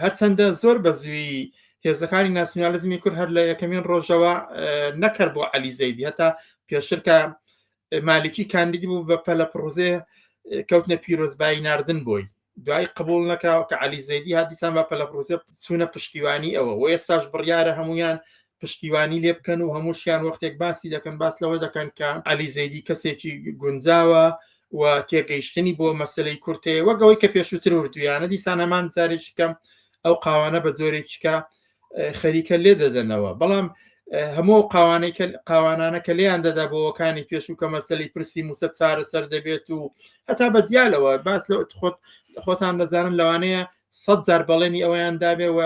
هەرچەندە زۆر بە زووی هێزەکانی ناسیونالیزمی کورد هەر لە یەکەمین ڕۆژەوە نەکەر بۆ عەلی زەیدی، هەتا پێشتر کە مالکی کاندیدی بوو بە پەلە پڕوزێ کەوتنە پیرۆزبایی ناردن بۆی، دوای قبول نەکراوە کە عەلی زەیدی هات دیسان بە پەلە پڕوزێ چوونە پشتیوانی ئەوە و ئێستاش بڕیارە هەمویان پشتیوانی لێ بکەن و هەمووشیان وەختێک باسی دەکەن باس لەوە دەکەن کە عەلی زەیدی کەسێکی گونجاوە و تێگەیشتنی بۆ مەسلەی کورد هەیە، وەک ئەوەی کە پێشووتر وردویانە دیسان هەمان جارێکی کەم ئەو قاوانە بە جۆرێکی کە خەریکە لێ دەدەنەوە، بەڵام هەموو قاوانەی کە قاوانانە کە لێیان دەدا بۆەکانی پێشوو کە مەسەلی پرسی موسە چارەسەر دەبێت و هەتا بە جیالەوە باس لە خۆت خۆتان دەزانن لەوانەیە 100 جار بەڵێنی ئەویان دابێ و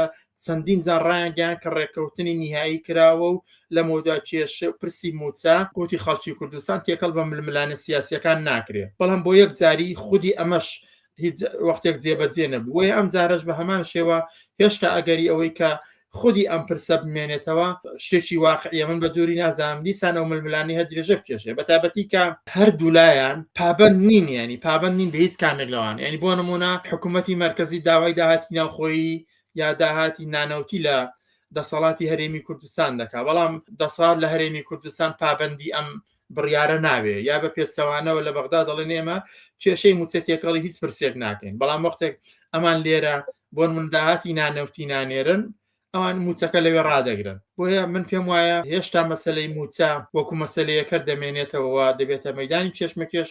چەندین جار ڕایانگەیان کە ڕێککەوتنی نیهایی کراوە و لە مەودا کێشە پرسی موچە قوتی خەڵکی کوردستان تێکەڵ بە ململانێ سیاسیەکان ناکرێ، بەڵام بۆ یەک جاری خودی ئەمەش هیچ وەختێک جێبەجێ نەبوو. بۆیە ئەم جارەش بە هەمان شێوە هێشتا ئەگەری ئەوەی کە خودی ئەم پرسە بمێنێتەوە شتێکی واقعیە من بە دووری نازانم دیسان ئەو ململانێ هەر درێژە بکێشێ، بە تایبەتی کە هەردوولایان پابەند نین، ینی پابەند نین بە هیچ کامێک لەوان. ینی بۆ نمونە حکوومەتی مەرکەزی داوای داهاتی ناوخۆیی یا داهاتی نانەوتی لە دەسەڵاتی هەرێمی کوردستان دەکا، بەڵام دەسەڵات لە هەرێمی کوردستان پابەندی ئەم بڕیارە ناوێ، یا بە پێچەوانەوە لە بەغدا دەڵێن ئێمە کێشەی موچە تێکەڵی هیچ پرسێک ناکەین، بەڵام وەختێک ئەمان لێرە بۆن من داهاتی نانەوتی نانێرن ئەوان موچەکە لەوێ ڕادەگرن. بۆیە من پێم وایە هێشتا مەسلەی موچە وەکو مەسلەیەکەر دەمێنێتەوە دەبێتە مەدانی کێشمەکێش.